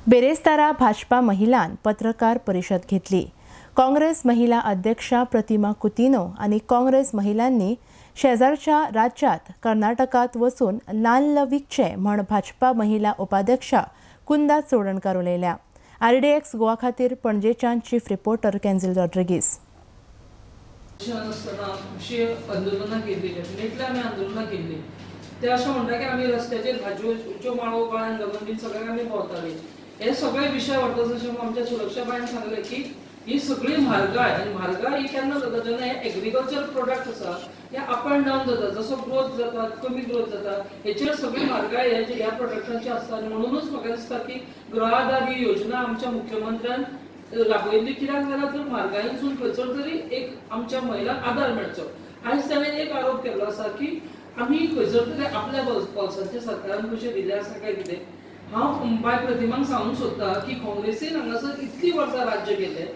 बेरेस्तारा भाजपा महिलान पत्रकार परिशद घेतली. काँग्रेस महिला अध्यक्षा प्रतिमा कुतिनो आनी काँग्रेस महिलांनी शेजारच्या राज्यात कर्नाटकात वचून नाल्ल विकचे म्हण भाजपा महिला उपाध्यक्षा कुंदा चोडणकार उलयल्या. आरडीएक्स गोवा खातीर पणजेच्यान चीफ रिपोर्टर कॅन्झिल रॉड्रिगीस. आसतना खुबशीं आंदोलनां केल्ली, डेफिनेटली आमी आंदोलनां केल्ली. ते अशें म्हणटा की आमी रस्त्याचेर भाजयोच्यो माळो गळ्यान घालून बीन सगळ्यांक आमी भोंवताली. हे सगळे विशय व्हरता जशें आमच्या सुरक्षा बायन सांगलें की ही सगळी म्हारगाय, आनी म्हारगाय ही केन्ना जाता जेन्ना हे एग्रीकल्चर प्रोडक्ट आसा हे अप अँड डावन जाता, जसो ग्रोथ जाता कमी ग्रोथ जाता हेचेर सगळी म्हारगाय ह्या प्रोडक्टांची आसता. आनी म्हणुनूच म्हाका दिसता की गृह आधार ही योजना आमच्या मुख्यमंत्र्यान राबयल्ली कित्याक जाल्यार तर म्हारगायेनसून खंयसर तरी एक आमच्या महिलांक आदार मेळचो. आयज ताणें एक आरोप केल्लो आसा की आमी खंयसर तरी आपल्या बोल्सांचे सरकारान पयशे दिल्ले आसा काय कितें. हांव बाय प्रतिमांक सांगूंक सोदता की काँग्रेसीन हांगासर इतलीं वर्सां राज्य केलें,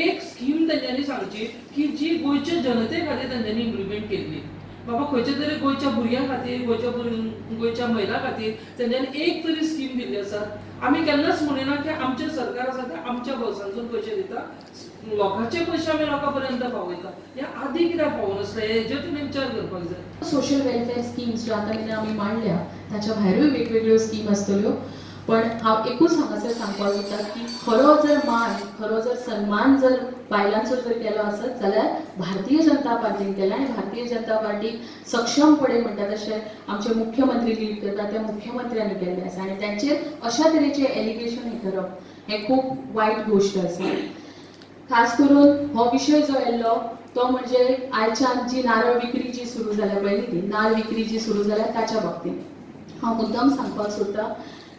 एक स्कीम तेंच्यांनी सांगची की जी गोंयच्या जनते खातीर तेंच्यांनी इम्प्लिमेंट केल्ली. बाबा खंयच्या तरी गोंयच्या भुरग्यां खातीर, गोंयच्या महिलां खातीर तेंच्यांनी एक तरी स्कीम दिल्ली आसा. आमी केन्नाच म्हणिना की आमचें सरकार आसा तें आमच्या बोल्सांतसून पयशे दिता, लोकांचे पयशे आमी लोकां पर्यंत पावयता. ह्या आदी कित्याक पावनासलें हेजेर तुमी विचार करपाक जाय. सोशल वेलफेअर स्किम्स ज्यो आतां मेरेन आमी मांडल्या ताच्या भायरूय वेगवेगळ्यो स्कीम आसतल्यो, पण हांव एकूच हांगासर सांगपाक सोदता की खरो जर मान, खरो जर सन्मान जर बायलांचो जर केलो आसत जाल्यार भारतीय जनता पार्टीन केला. आनी भारतीय जनता पार्टी सक्षमपणे म्हणटा तशें आमचे मुख्यमंत्री लीड करता त्या मुख्यमंत्र्यांनी केल्लें आसा. आनी तांचेर अशा तरेचे एलिगेशन हें करप हें खूब वायट गोश्ट आसा. खास करून हो विशय जो येयल्लो तो म्हणजे आयच्यान जी नारळ विक्री जी सुरू जाल्या पळय न्ही, ती नारळ विक्री जी सुरू जाल्या ताच्या बाबतींत हांव मुद्दम सांगपाक सोदता.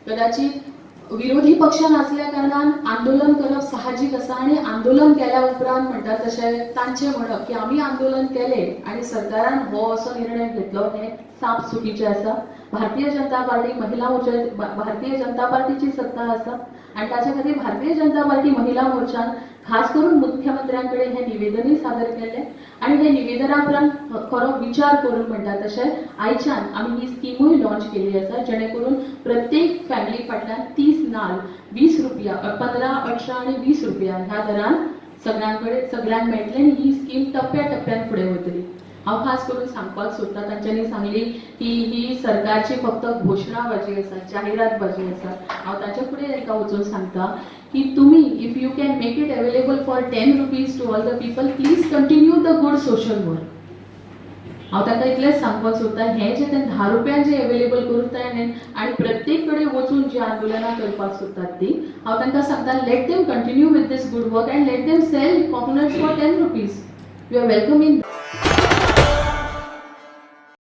कदाचित विरोधी पक्षान आसल्या कारणान आंदोलन करप साहजीक आसा, आनी आंदोलन केल्या उपरांत म्हणटा तशें तांचें म्हणप की आमी आंदोलन केलें आनी सरकारान हो असो निर्णय घेतलो हें साप चुकीचें आसा. भारतीय जनता पार्टी महिला मोर्चा, भारतीय जनता पार्टीची सत्ता आसा आनी ताच्या खातीर भारतीय जनता पार्टी महिला मोर्चान खास करून मुख्यमंत्र्यां कडेन हें निवेदनूय सादर केल्लें. आनी हे निवेदना उपरांत खरो विचार करून म्हणटा तशें आयच्यान आमी ही स्किमूय लॉन्च केल्ली आसा, जेणे करून प्रत्येक फॅमिली फाटल्यान 30 नाल 20 रुपया, 15, 18 आनी 20 रुपया ह्या दरान सगळ्यां कडेन सगळ्यांक मेळटलें आनी ही स्कीम टप्प्या टप्प्यान फुडें वतली. हांव खास करून सांगपाक सोदता, तांच्यांनी सांगली की ही सरकारची फक्त घोशणाबाजी आसा, जाहिरातबाजी आसा. हांव ताच्या फुडें तांकां वचून सांगता की तुमी if you can make it available for 10 rupees to all the people, please continue the good social work. हांव तांकां इतलेंच सांगपाक सोदता, हें जें ते 10 रुपयान जें एवेलेबल करता आनी प्रत्येक कडेन वचून जी आंदोलनां करपाक सोदतात ती, हांव तांकां सांगता let them continue with this good work and let them sell coconuts for 10 rupees. You are welcome in.